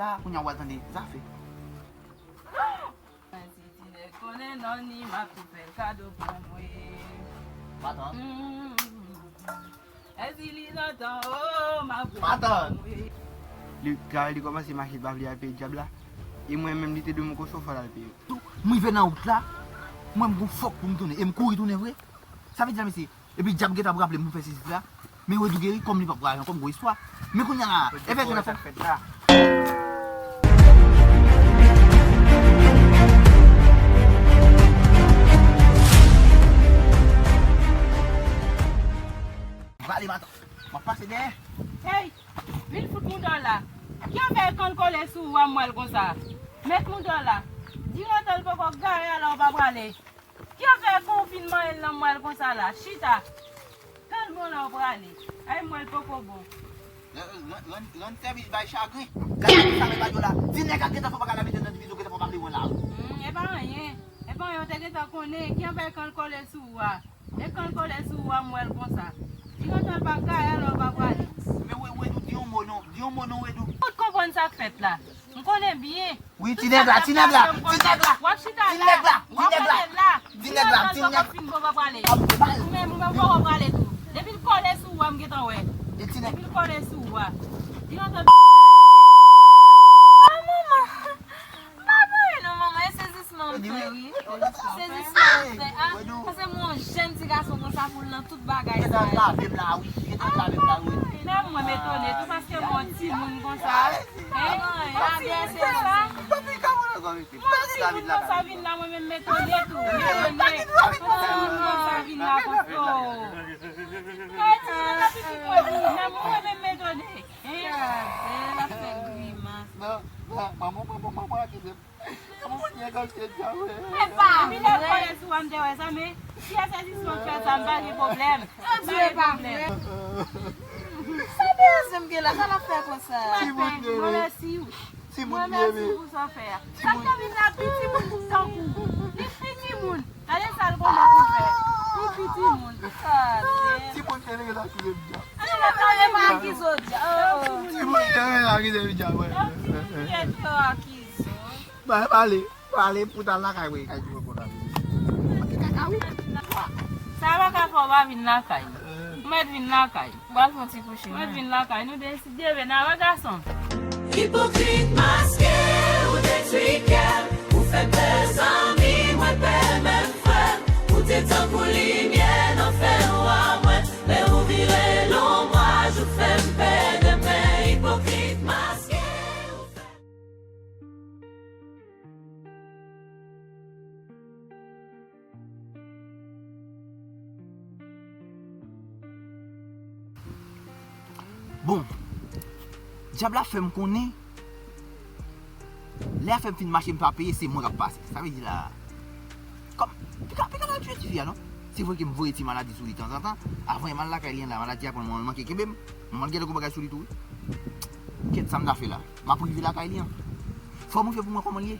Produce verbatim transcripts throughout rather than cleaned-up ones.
La, kounye a w al tande zafè. Si ti nèg konnen non ni, m ap tou fè l kado pou mwen. Patan. Mm. Èsi li lontan, oh, m ap Patan. Li, Gaël, li kòmanse mache, li pa vle al peye dyab la. E mwen menm, li te dwe mwen kochon, fò l al peye. M rive nan wout la, mwen m gon fòk pou m tounen. E m kouri tounen vre. Sa vle di la, mesye, epi dyab gentan ap raple m pou m fè sezi la. Men Wedou geri, kòm li p ap rayi ankò, m gon espwa. Men kounye a la, e fè sa fèt la. Vale, matant. M ap pase dèyè. Hey, vin fout mouda w la. Ki afè kan l kole sou ou a m wè l konsa? Met mouda w la. Di Rotan l poko gare alò w pa prale. Ki afè konfinman el nan m wè l konsa la? Chita. Tan l bon la w prale. Ay m wè l poko bon. Rann sèvis bay chagren. Gade sa men bay yo la. Di nèg la gentan fò bagay la mete nan divizyon gentan fò pa vle wè la. Hmm, e pa anyen. E pa anyen, w te gentan konnen. Ki afè kan l kole sou ou a? E kan l kole sou ou a m wè l konsa. Di Rotan l pa gaye alò w pa prale. Men Wedou, di yon mo non. Di yon mo non, Wedou. Ou t konprann sa k fèt la. M konnen byen. Wi, ti nèg la, ti nèg la, ti nèg la. W ap chita la. Ti nèg la, ti nèg la. Ti nèg la, ti nèg la. Ou menm, ou menm, ou poko prale tou. Depi l kole sou ou a, m gentan wè. E ti nèg. Depi l kole sou ou a. Di antann. Ah, manman. M pa plore non, manman. E sezisman m fè, wi. Sezisman m fè. Ah, paske m wè yon jèn ti gason konsa pou l nan tout bagay sa yo. Gentan lave m la, wi. Gentan lave m la, wi. Menm mwen m etone tou paske m wè yon timoun konsa. Hein? Yon timoun konsa vin la, mwen menm m etone tou. M etone. Yon timoun konsa vin la konsa. Oh. Yon timoun nan pitit mwen vin la, mwen menm m etone. Hein? Gade, l ap fè grimas. Non, non, manman, manman, manman akize m. Epa vre. Depi lè l kole sou a m te wè sa, men si asèsisman fè sa, m pa gen pwoblèm. M pa gen pwoblèm. Sa bèzè m gen la, sa l ap fè konsa? Maten, mwen mèsi w. Mwen mèsi w pou sa w fè a. Sa k ap vin la pi timoun tankou w. Li pi timoun. Gade sa l konnen pou l fè. Li pi timoun. Gade. Timoun te rele akize m dyab. Timoun te rele akize m dyab. Timoun te rele akize m dyab, wè. Timoun te rele akize. Ba, pale, pale pou t al lakay mwen. Kay ti mwen konn ale. Mwen te kaka wi. Sa pa ka fè w pa vin lakay. Ou mèt vin lakay. Ou pral fè yon ti kouche. Ou mèt vin lakay. Nou de, si Dye vle, n a wè gason. Ipokrit maske, ou detwi kè m. Ou fè m pè zanmi, mwen pè menm frè m. Ou te tankou limyè nan fènwa mwen. Lè ou vire lon mwa, jou fè m pè demen. Ipokrit maske, ou fè Bon, dyab la fè m konnen, lè afè m fin mache, m pa peye, se mwen k ap pase. Sa vle di la, kòm, pika, pika nan tchwe tifi a, non? Se vre ke m voye ti maladi sou li tanzantan. Avan m al lakay li an la, maladi a pran m, manke kenbe m. M al gen lòt bagay sou li tou, wi. Kèt, sa m ta fè la? M ap rive lakay li an. Fò mwen fè pou mwen kòman l ye.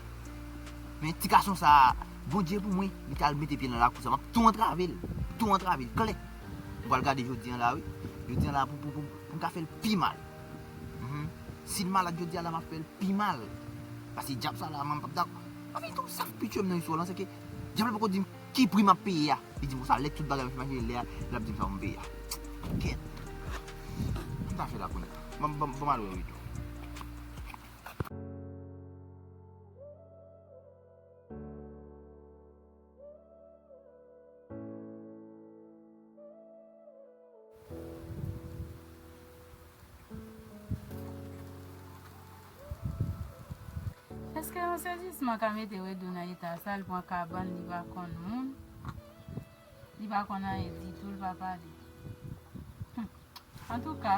Men ti gason sa a, Bondye pou mwen, li t al mete pye l nan lakou sa. M ap tou antrave l. Tou antrave l, klè. M pral gade jodi an la, wi. Jodi an la, pou, pou, pou, pou m ka fè l pi mal. Mhm. Si l malad jodi a la, m ap fè l pi mal. Paske dyab sa la, m p ap dakò. Anfen, tou sa k pi tchwe m nan istwa lan, se ke dyab la poko di m ki pri m ap peye a. Li di m konsa, lè tout bagay m fin mache lè a, l ap di m sa pou m peye a. Kèt. M ta fè la kounye a. Ban m, ban m, ban m al wè Widou. Èske yon sezisman ka mete Wedou nan eta sa, l pran kabann, li pa konn moun, li pa konn anyen ditou, l pa pale? Hum. Antouka.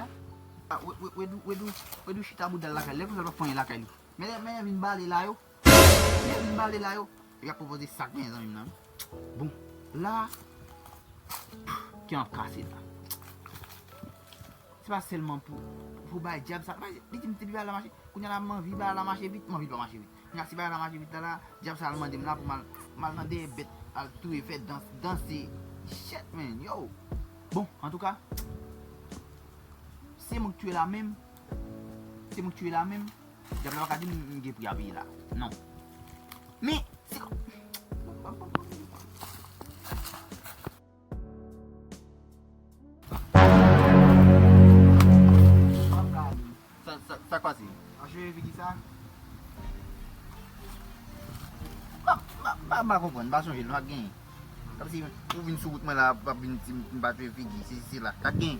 Ah, Wedou, Wedou, Wedou chita bouda l lakay li, lè konsa l pa fè anyen lakay li. Men lè, men lè vin bale la yo, lè vin bale la yo, y ap pwopoze sa k gen zanmi m nan. Bon, la, kè an kase la. Se pa sèlman pou, pou bay dyab sa. Li di m depi bagay la mache. Kounye a la, m anvi bagay la mache vit, m anvi l pa mache vit. Kounye a, si bagay la mache vit la, la, dyab sa al mande m la pou m al, m al nan dèyè bèt, al touye, fè dans, danse. Shit, man, yo. Bon, antouka, se mwen k touye la menm. Se mwen k touye la menm. Djab la pa ka di m, m gen pri a peye la. Non. Men, se kò-, Sa, sa, sa k pase? Achte figi sa? M pa, m pa, m pa, m pa konprann, m pa sonje l, m pa genyen. Kòmsi ou vin sou wout mwen la, w ap vin di m, m pa achte figi, sesi, sela. Sa k genyen?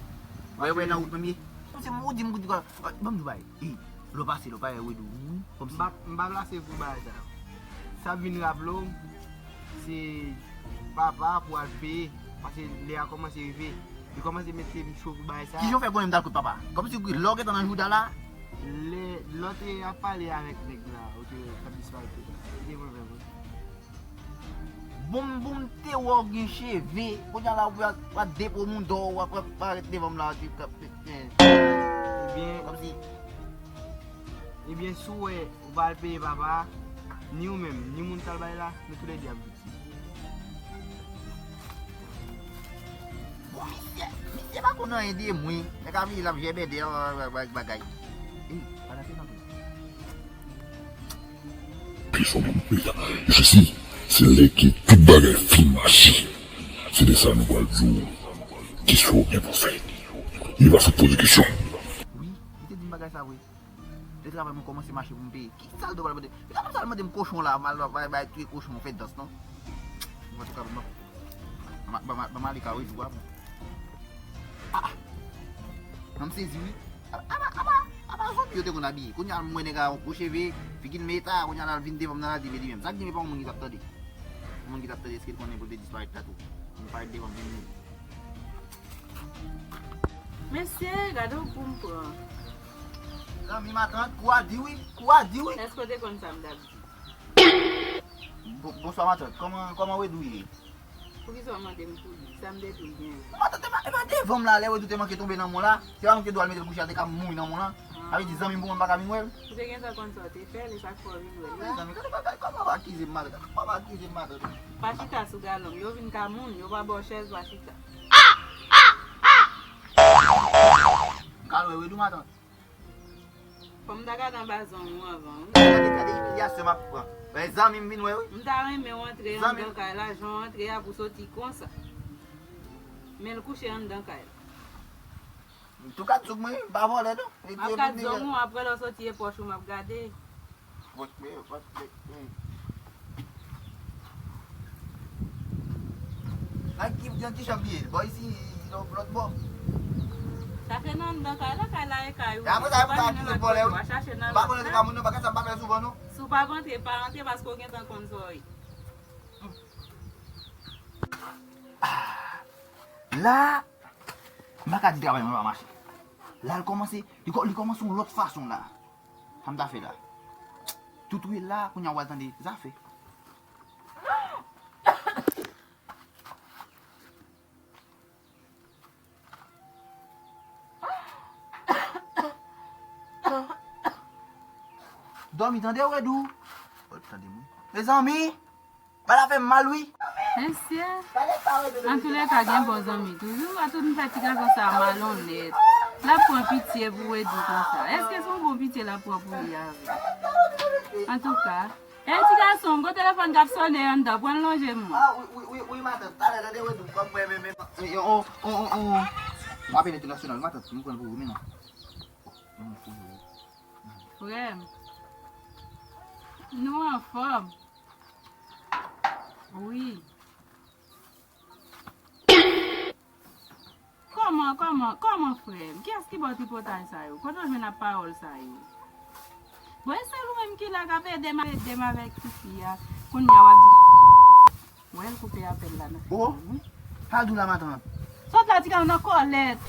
Wè, wè, nan wout mwen m ye. Kòmsi ou di m, ou di, ban m di w bagay. E, lè w pase, lè w pase, Wedou, wi, kòmsi. M pa, m pa plase pou bagay sa yo. Sa vin raple w, se papa pou al peye, paske lè a kòmanse rive. Li kòmanse mete m cho pou bagay sa. Kijan w fè konnen m t al kot papa? Kòmsi lè w gentan nan jouda la. Lè, lè w te ap pale avèk nèg la, ou te, t ap disparèt tout tan. Li te mwen menm, wi. Bon, bon, m te wè w gen cheve. Kounye a la, w ap, w ap depo moun dò, w ap, w ap parèt devan m la, w ap, w ap, eh. Ebyen, kòmsi. Ebyen, si w wè ou pa al peye papa, ni ou menm, ni moun t al bay la, nou toulède ap viktim. Bon, misye, misye pa konn anyen de mwen. Nèg ap vini, l ap jèbèdè, bagay. Ey, pa nan fè nan. Pi fò mwen, pi fò. Jezi, se lè ke tout bagay fin mache. Se de sa nou pral di w, kesyon w gen pou fè. Li pa sot poze kesyon. Wi, li te di m bagay sa vre. Lè travay mwen kòmanse mache pou m peye. Ki sa l dwe pral mande? Li pa konn sa l mande m kochon la, m al bay, bay touye kochon, fè dans, non? Antouka, ban m, ban m, ban m ale ka Wedou a, bon. Ah, ah. Nan m sezi, wi. Apa, apa, apa, apa zonbi yo te konn abiye. Kounye a m wè nèg a yon gwo cheve, figi l meta, kounye a la l vin devan m nan la di, men li menm. Sa k di men pa yon moun ki t ap tande. Yon moun ki t ap tande, èske l konnen pou l te disparèt la tou? Vin parèt devan m, vin. Mesye, gade w pou m pran. Zanmi matant, kou a di wi, kou a di wi. Èske w te konn sa m t ap di? Bon, bonswa matant, kòman, kòman Wedou ye? Poukisa w mande m pou li? Sa m te di w gen? Matant, e pa, e pa devan m la, lè Wedou te manke tonbe nan mòn la, se pa mwen ki te di w al mete l kouche a, te ka mouri nan mòn la. Sa vle di zanmi m pou mwen pa ka vin wè l? Ou te gentan konn sa w te fè l, e sa k fè w vin wè l la. Mezanmi, gade bagay, kòman w akize m matant? Kòman w akize m matant? Pa chita sou galon m, yo vin ka moun, yo pa ba w chèz, pa chita. M ka lwe Wedou matant. Fò m ta gade anba zong ou anvan, wi. Gade, gade imilyasyon m ap pran. Wè zanmi m vin wè, wi. M ta renmen w antre anndan kay la, jan w antre a pou soti konsa. Men l kouche anndan kay la. Tou kat souk mwen, m pa vòlè non. M ap kat zong ou, apre lè w soti e pòch ou m ap gade. Vòt, men, vòt, men, men. Nan ki, nan ki chanm li ye? Bò isi, lòt, lòt bò. Sa se nan anndan kay la, kay la e kay ou. E apre sa, e pou ta akize m vòlè, wi. M pa vòlè, se pa moun nan, bagay sa m pa fè souvan, non. Si w pa rantre, pa rantre, paske w gentan konn sa w ye. Ah, la, m pa ka di travay mwen pa mache. La, l kòmanse, li kò-, li kòmanse yon lòt fason la. Sa m ta fè la? Tout wi la, kounye a w al tande zafè. Dòmi tande Wedou. Tande mwen. Mezanmi, bagay la fè m mal wi. Mesye, antoulèka gen bon zanmi toujou. Mwen tout m fè ti gason sa malonèt. L ap pran pitye pou Wedou konsa. Èske se yon bon pitye l ap pran pou li avè? Antouka, e ti gason, m gon telefòn k ap sonnen anndan, pran l lonje m. Ah, wi, wi, wi, wi, matant. Talè, tande Wedou, kòm mwen menm, menm. Eh, oh, oh, oh, oh. M apèl entènasyonal, matant, m pran l pou ou, men non. Frè m, nou anfòm? Wi. Kòman, kòman, kòman, frè m? Kiyès ki ba w tripotay sa yo? Kote w jwenn ap pawòl sa yo? Bon, e sèl ou menm ki la k ap ede m, ede m avèk tifi a. Kounye a w ap di, wè l koupe apèl la nan figi m wi. Sa l di w la, matant? Sot la, ti gason nan kòlèt.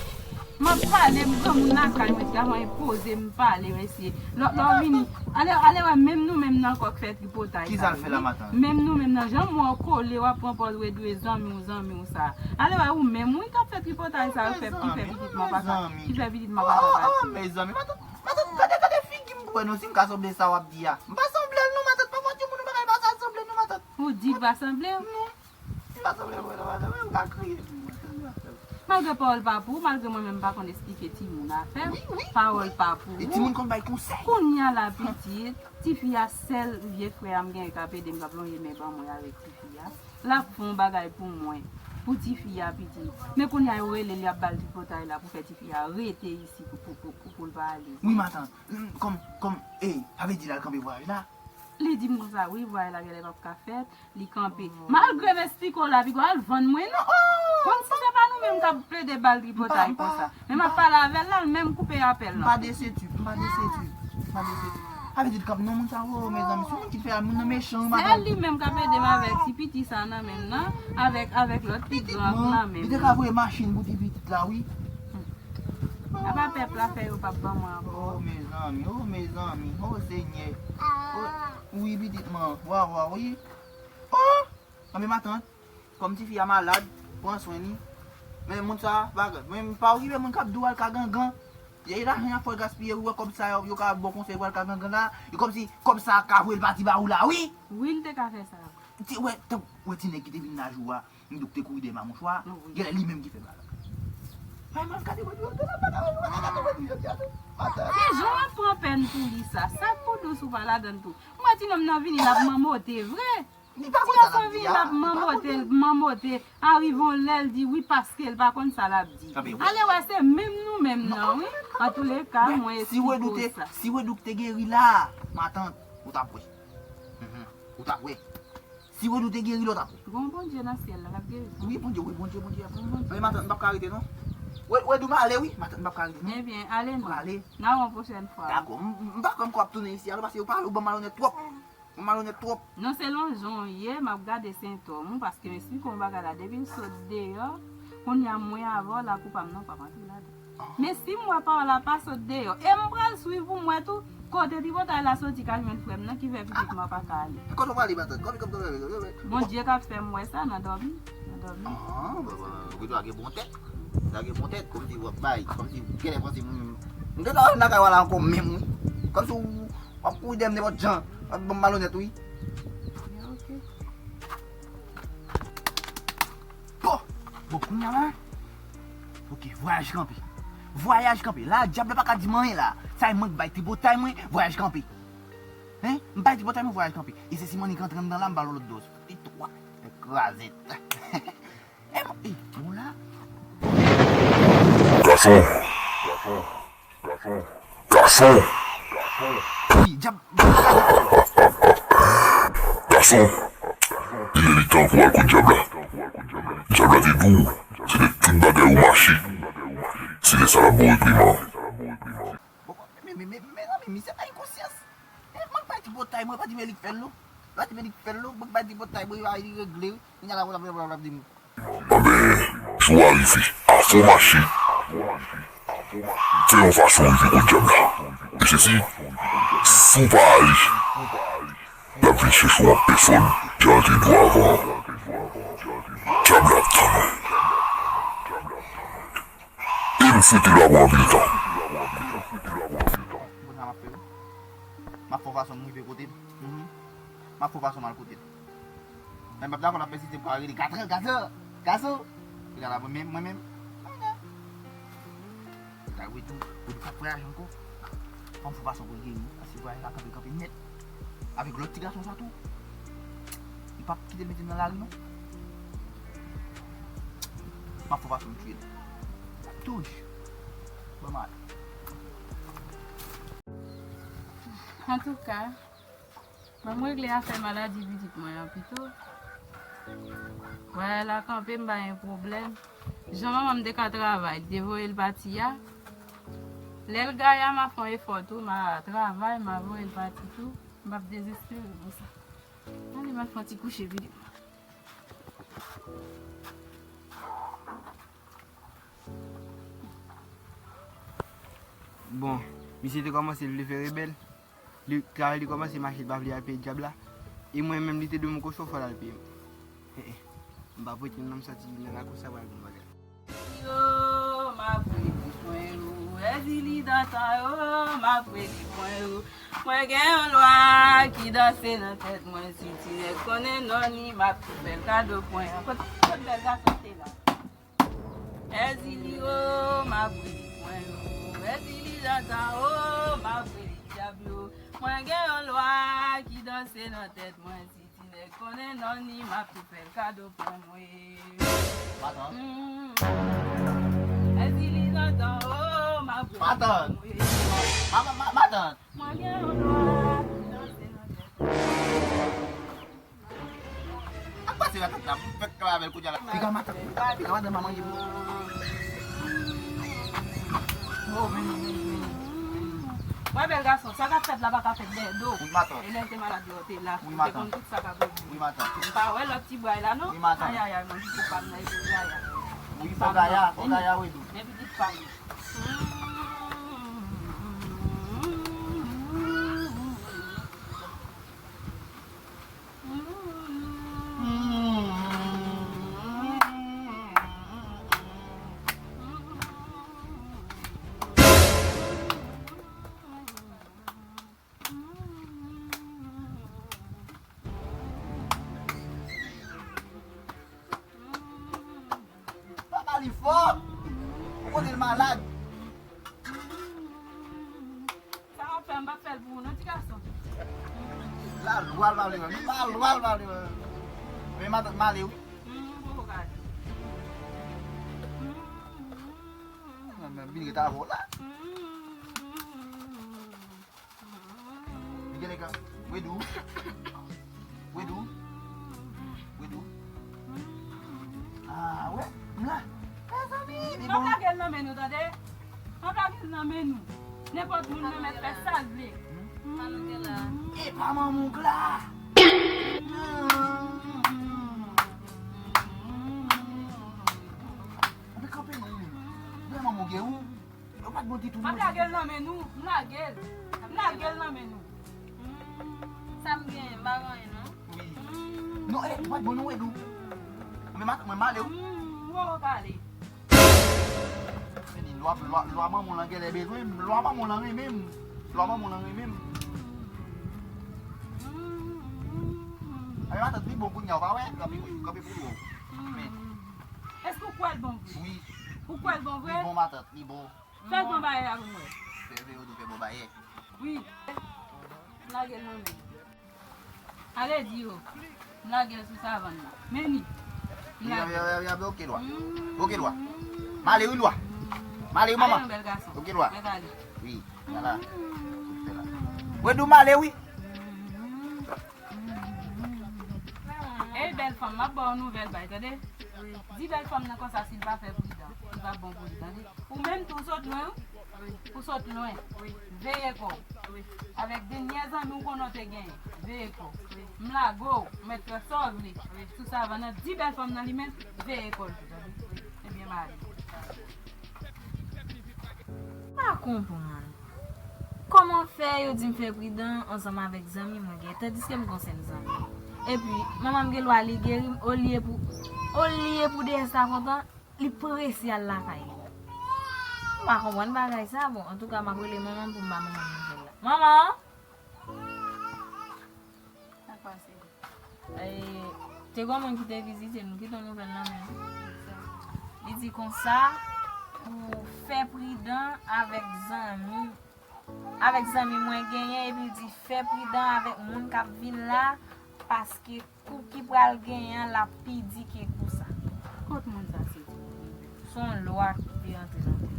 M ap pale, m granmoun lakay mwen, ti gason enpoze m pale, mesye. Lòt lè w vini, ale, ale wè, menm nou menm nan ankò k fè tripotay sa yo wi. Menm nou menm nan, jan m wè w kole, w ap pran pòz Wedou e zanmi w, zanmi w sa. Ale wè ou menm wi k ap fè tripotay sa yo, fè, ki fè pitit mwen pa ka, ki fè pitit mwen pa ka pati. Mezanmi, matant, matant, gade, gade figi m pou wè non si m ka sanble sa w ap di a. M pa sanble l non, matant, pafwa timoun ou bagay pa sa sanble non, matant. Ou di l pa sanble w? Non, li pa sanble mwen non, matant, mwen m ka kriye tou, matant. Malgre pawòl pa pou ou, malgre mwen menm m pa konn esplike timoun afè m, pawòl pa pou ou. E timoun konn bay konsèy. Kounye a la pitit, tifi a sèl vye frè a m genyen k ap ede m, k ap lonje men ban mwen avèk tifi a. L ap fè yon bagay pou mwen, pou tifi a pitit. Men kounye a yo rele l, y ap ba l tripotay la pou fè tifi a rete isi pou, pou, pou, pou, pou l pa ale. Wi, matant. Kòm, kòm, e, sa vle di l al kanpe vwayaj la? Li di m konsa, wi, vwayaj la genlè p ap ka fèt, li kanpe. Malgre m esplike w la, piga w al vann mwen, non. Kòmsi se pa nou menm k ap plede ba l tripotay konsa. Men m ap pale avè l la, l menm koupe apèl lan. M pa desepti, m pa desepti, m pa desepti. Sa vle di l kanpe, non, moun sa, o, mezanmi, se yon moun ki fè moun nan mechan, wi, matant. Se li menm k ap ede m avèk ti piti sa nan men m nan, avèk, avèk lòt pi gran nan men m nan. Li te ka voye machin pou ti pitit la, wi. Apa pèp la fè yo p ap ban mwen ankò. O, mezanmi, o, mezanmi, o, Senyè. O, wi, pitit mwen, wa, wa, wi. O, anben matant, kòm tifi a malad, pran swen li. Men moun sa, pa, men pa okipe moun k ap di w al ka gangan. E lajan y ap fè w gaspiye, ou wè kòb sa yo, yo ka ba w konsèy pou w al ka gangan la. E kòmsi kòb sa ka voye l pati ba ou la, wi. Wi, l te ka fè sa. Ti, wè, tank, wè ti nèg ki te vin la jou a. M di w k te kouri dèyè mamouchwa, genlè li menm ki fè bagay. Ay, m ap gade wè yo, m ap gade wè yo, m ap gade wè yo, gade, matant. Men jan w ap pran pèn pou li sa, sa k pou dous ou pa ladann tou. M wè ti nonm nan vini, l ap manmote vre. Ti gason vini, l ap manmote, l manmote. Arive yon lè, l di wi, paske l pa konn sa l ap di. Ale wè, se menm nou menm nan, wi. Antouleka, mwen esplike w sa. Si Wedou te geri la, matant, ou t ap wè. Ou t ap wè. Si Wedou te geri lòt apre. Gon Bondye nan syèl la, l ap geri. Wi, Bondye, wi, Bondye, Bondye. Gon Bondye. Men matant, m p ap ka rete, non. Wè, Wedou, m ale, wi. Matant, m p ap ka rete, non. Ebyen, ale non. Ale. N a wè yon pwochèn fwa. Dakò. M, m, m pa kwè m ka ap tounen isi, alò, paske ou pale, ou ban m malonèt twòp. Ou malonèt twòp. Non, selon jan w ye, m ap gade sentòm ou, paske m esplike w yon bagay la, depi l sot deyò, kounye a mwen avè w, lakou pa m nan, w p ap antre ladan. Men si m wè pawòl la pa sot deyò, e m pral swiv pou m wè tou kote tripotay la soti k al jwenn frè m nan ki fè pitit mwen pa ka ale. Kote w prale, matant? Kòman, kòman, kòman, kòman? Bondye k ap fè m wè sa nan dòmi. Nan dòmi. Ah, bon, bon, bon, ou gen bon tèt. Ou gen bon tèt, kòmsi w ap bay, kòmsi w genlè panse mwen menm. M gentan lakay w la ankò menm, wi. Kòmsi w ap kouri dèyè m nenpòt jan. W ap ban m malonèt, wi. Bon, bon, kounye a la. Ok, vwayaj kanpe. Vwayaj kanpe. La, dyab la pa ka di m anyen la. Sa e mwen k bay tripotay mwen, vwayaj kanpe. Hein? M bay tripotay mwen, vwayaj kanpe. E se si m annik antre anndan la, m ba l yon lòt dòz. Li twa. Kraze. E bon, e, bon la. Gason. Gason. Gason. Wi, dyab. Gason. Li lè li tan pou w al kot dyab la. Dyab la te di w, se de tout bagay ou mache. Se de sa l ap ba w repriman. Bon, men, men, men, men, mezanmi, misye pa gen konsyans. E, mwen k bay tripotay mwen, pa di men li k fè l non. Pa di men li k fè l non. Mwen k bay tripotay mwen, li regle. Kounye a la, w ap, w ap, w ap di m. Anben, jou a rive. Afè w mache. Fè yon fason rive kot dyab la. Mesye, si, si w pa ale, l ap vin chèche w an pèsòn, jan l te di w avan an. Dyab la ap tann ou. E m swete l pa pran anpil tan. Konn sa m ap fè wi. M ap fè yon fason m rive kote l. Mhm. M ap fè yon fason m al kote l. Men m p ap dakò l ap pèsiste pou al rele Gason, Gason, Gason. Kounye a la mwen menm, mwen menm. Kay Wedou, Wedou k ap vwayaj ankò. Fò m fè yon fason pou l geri, paske vwayaj la kanpe, kanpe nèt. Avèk lòt ti gason sa tou. Li p ap kite l mete m nan lari non. M ap fè yon fason m tiye l. Touch. Ban m ale. Antouka, ban m regle afè maladi pitit mwen an pito. Vwayaj la kanpe, m pa gen pwoblèm. Jan manman m te ka travay, li te voye l pati a. Lè l gaye a, m a fè yon efò tou, m a travay, m a voye l pati tou. M p ap dezespere konsa. Ale, m al fè yon ti kouche pitit mwen. Bon, misye te kòmanse vle fè rebèl. Li, travay li kòmanse mache, li pa vle al peye dyab la. E mwen menm, li te dwe m kochon, fò l al peye m. He, he. M p ap rete non, m santi nan lakou sa pral gen bagay. Yo, m ap rele pwen yo, èzili dantan yo, m ap rele pwen yo. Mwen gen yon lwa ki danse nan tèt mwen, si ti nèg konnen non li, m ap tou fè l kado pwen an. Kot, kot bèl gason te la? Èzili o, m ap rele pwen yo. Èzili Jantan o, m ap rele dyab yo. Mwen gen yon lwa ki danse nan tèt mwen. Si ti nèg konnen non ni, m ap tou fè l kado pwen mwen. Matant. Mm. Èzili Jantan o, m ap rele pwen mwen. Matant. Ma, ma, ma, matant. Mwen gen yon lwa ki danse nan tèt mwen. Ak pase la tèt la, fèk travay kounye a la. Piga matant, piga matant, manman ye. Oh, vini, vini, vini. Mwen bèl gason, sa k ap fèt la pa ka fèt dèyè do. Wi, matant. E lè l te malad la, w te la. Wi, matant. Ou te konn tout sa k ap rive. Wi, matant. M pa wè lòt ti bway la, non. Wi, matant. Ayayay, mwen pitit pa m nan, epi Gaya. Wi, fò Gaya, fò Gaya, wi, dou. Men pitit pa m. Papa li fò. Ou konnen l malad. Sa w ap fè, m p ap fè l pou ou non, ti gason. La lwa l pa vle wè m. La lwa l pa vle wè m. Men matant m ale wi. Mm, poko ka ale. Mm. Mwen menm vin ret avè w la. Mm. Li gen nèg la. Wedou. Wedou. Wedou. Ah, wè. M la. Mezanmi, li bon. M ap lage l nan men nou, tande. M ap lage l nan men nou. Nenpòt moun nan mèt fè sa l vle. Sa nou gen la? E pa manman w la. Anben kanpe non. Vrèman manman w gen ou. Yo pa t bon ditou non. M ap lage l nan men nou. M lage l. M lage l nan men nou. Sa m genyen, m pa gen anyen non. Wi. Non, e, ou pa t bon non, Wedou. Mwen ma-, mwen m ale wi. Ou poko ka ale. Men li lwa, lwa, lwa manman w lan genlè bezwen m. Lwa manman w lan renmen m. Lwa manman w lan renmen m. Anben matant li bon kounye a, ou pa wè? Kanpe, kanpe pou ou. Men. Èske ou kwè l bon vre? Wi. Ou kwè l bon vre? Li bon matant, li bon. Fè l pran bagay la pou mwen. Fè Wedou fè bon bagay. Wi. M lage l nan men. Ale di yo. M lage l sou savann nan. Men li. M lage l. Wi, wi, wi, wi, ok, lwa. Ok, lwa. M ale wi, lwa. M ale wi, manman. Ale, yon bèl gason. Ok, lwa. Mèt ale. Wi, ala. Fè la. Wedou, m ale wi. Ey, bèl fanm, m ap ba w nouvèl bay, tande? Di bèl fanm nan konsa, si l pa fè pridan, li p ap bon pou li, tande? Ou menm tou, ou sot lwen, wi. Ou sot lwen. Veye kò w. Avèk dènyè zanmi w konnen w te genyen. Veye kò w. M lage w, ou mèt fè sa w vle. Sou savann nan, di bèl fanm nan li menm, veye kò l tou, tande? Ebyen, m ale. M pa konprann. Kòman fè yo di m fè pridan ansanm avèk zanmi mwen gen, tandiske m gon sèl zanmi? Epi, manman m gen lwa li geri m, olye pou, olye pou deyès la kontan, li prese al lakay li. M pa konprann bagay sa, bon, antouka, m ap rele manman m pou m ba manman m nouvèl la. Manman! Sa k pase? E, te gon moun ki te vizite nou, ki te yon nouvèl nan men nou. Li di konsa, pou fè pridan avèk zanmi, avèk zanmi mwen genyen, epi li di fè pridan avèk moun k ap vin la, paske kou ki pral genyen an, l ap pi di ke kou sa. Kot moun sa se? Se yon lwa ki te antre nan tèt li.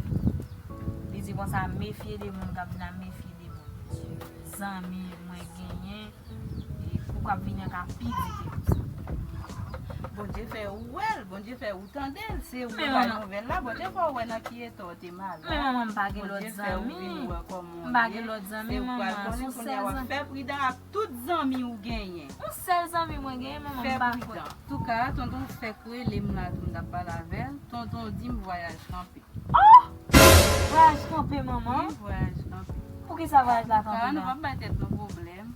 Li di konsa, mefye de moun k ap vin la, mefye de moun. Zanmi mwen genyen, e kou k ap vini an ka pi di ke kou sa. Bondye fè ou wè l, Bondye fè ou tande l, se ou bay nouvèl la, Bondye fè ou wè nan ki eta w te malad. Men manman, m pa gen lòt zanmi. M pa gen lòt zanmi, manman, se yon sèl zanmi. Fè pridan ak tout zanmi ou genyen. Yon sèl zanmi mwen genyen, manman, m pa kwè. Antouka, tonton Fèk rele m la tou, m t ap pale avè l. Tonton di m vwayaj kanpe. Oh! Vwayaj kanpe, manman? Wi, vwayaj kanpe. Poukisa vwayaj la kanpe la? Antouka, nou p ap bay tèt nou pwoblèm.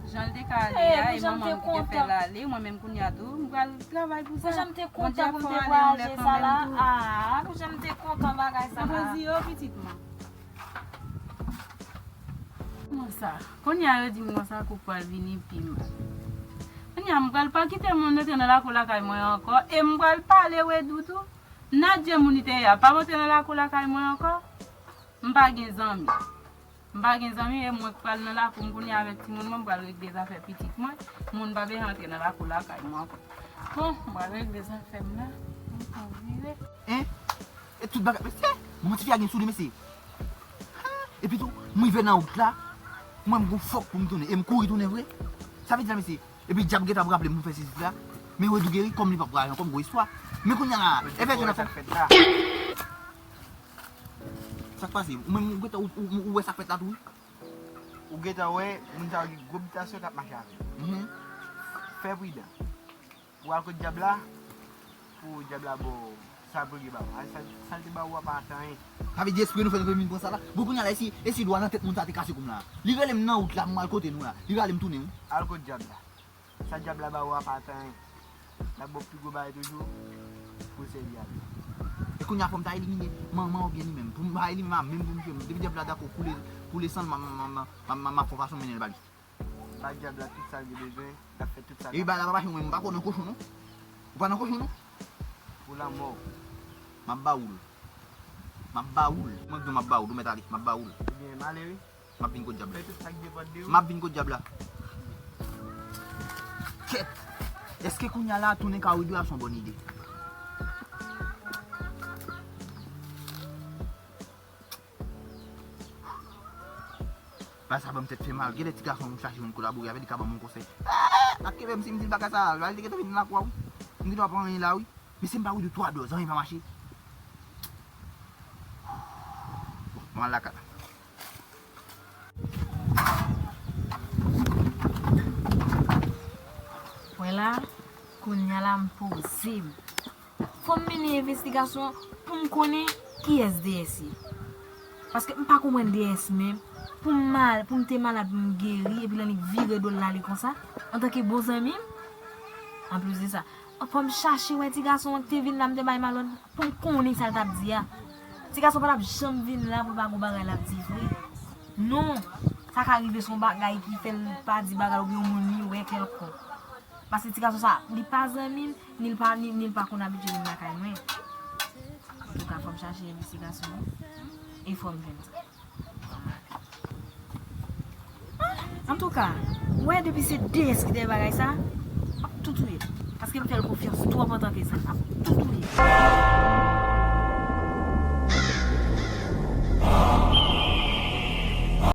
Jan l te ka ale a, e manman m ki te fè l ale, mwen menm kounye a tou, m pral travay pou sa. Pou jan m te kontan pou m te vwayaje sa la. Ah, pou jan m te kontan bagay sa la. Mwen di yo pitit mwen. Konsa. Kounye a yo di m konsa kou pral vini pi mal. Kounye a m pral pa kite moun rete nan lakou lakay mwen ankò e m pral pale Wedou tou. Nadye moun li te ye a, pa monte nan lakou lakay mwen ankò? M pa gen zanmi. M pa gen zanmi, e mwen k pral nan lakou m kounye a avèk timoun mwen, m pral regle zafè pitit mwen. Moun pa bezwen antre nan lakou lakay mwen ankò. Bon, m pral regle zafè m la. M pral vire. Hein? E tout bagay, mesye, manti fi a gen sou li, mesye. Ha! Epi tou, m rive nan wout la, mwen m gon fòk pou m tounen, e m kouri tounen vre. Sa vle di la, mesye, epi dyab gentan ap raple m pou m fè sezi la. Men Rodou geri, kòm li p ap rayi ankò, m gon istwa. Men kounye a la, e fè sa k fèt la. Sa k pase? Ou menm ou gentan, ou, ou, ou wè sa k fèt la tou, wi. Ou gentan wè, moun sa yo gen gwo bitasyon k ap mache avè l. Mhm. Fè pridan. Ou al kot dyab la, pou dyab la ba w sa l premye ba w. Sa, sa l te ba ou a pa t anyen. Sa vle di espre nou fè nou vin pran sa la. Bon, kounye a la, e si, e si dwa nan tèt moun sa te kase kounye a? Li rele m nan wout la, m al kote nou la. Li rale m tounen, wi. Al kot dyab la. Sa dyab la ba ou a pa t anyen. L ap ba w pi gwo bagay toujou pou w sèvi avè l. E kounye a fò m ta elimine manman oubyen li menm. Pou m pa elimine, m a menm pou m fè. Depi dyab la dakò koule, koule san l, m a, m a, m a, m a, m a, m a fè yon fason mennen l ba li. Ba dyab la tout sa l gen bezwen, l ap fè tout sa l. Epi bagay la pa mache, mwen, m pa kwè nan kochon, non. Ou pa nan kochon, non? Pou lanmò w. M ap ba ou l. M ap ba ou l. Mwen k di w m ap ba ou l, ou mèt ale. M ap ba ou l. Ebyen, m ale wi. M ap vin kot dyab la. Fè tout sa k depann de ou. M ap vin kot dyab la. Kèt! Èske kounye a la, tounen ka Rodou a se yon bòn ide? Bagay sa ban m tèt fè mal. Genlè ti gason m chache moun kolabore avè l, li ka ban m yon konsèy. Ah! Ak kenbe m si m di l bagay sa, bagay li te gentan vin nan lakou a, wi. M gentan pa anyen la, wi. Mesye, m pa wè de twa dòz, anyen pa mache. Bon, mwen al lakay la. Wè la, kounye a la, m poze m. Fò m mennen envestigasyon pou m konnen kiyès D S ye. Paske m pa konprann D S menm. Pou m mal, pou m te malad, pou m geri, epi l annik vire do l l ale konsa, antanke bon zanmi m. Anplis de sa, fò m chache wè ti gason an ki te vin la, m te bay malòd, pou m konnen sa l t ap di a. Ti gason pa t ap janm vin la pou l pa gon bagay l ap di vre. Non, sa ka rive se yon bagay ki fè l pa di bagay oubyen yon moun li wè kèlkonk. Paske ti gason sa, li pa zanmi m, ni l pa, ni, ni l pa konn abitye vin lakay mwen. Antouka, fò m chache envestigasyon an, e fò m jwenn sa. Antouka, ou wè depi se D S ki dèyè bagay sa, m ap tou touye l. Paske m fè l konfyans twòp antanke sa, m ap tou touye l.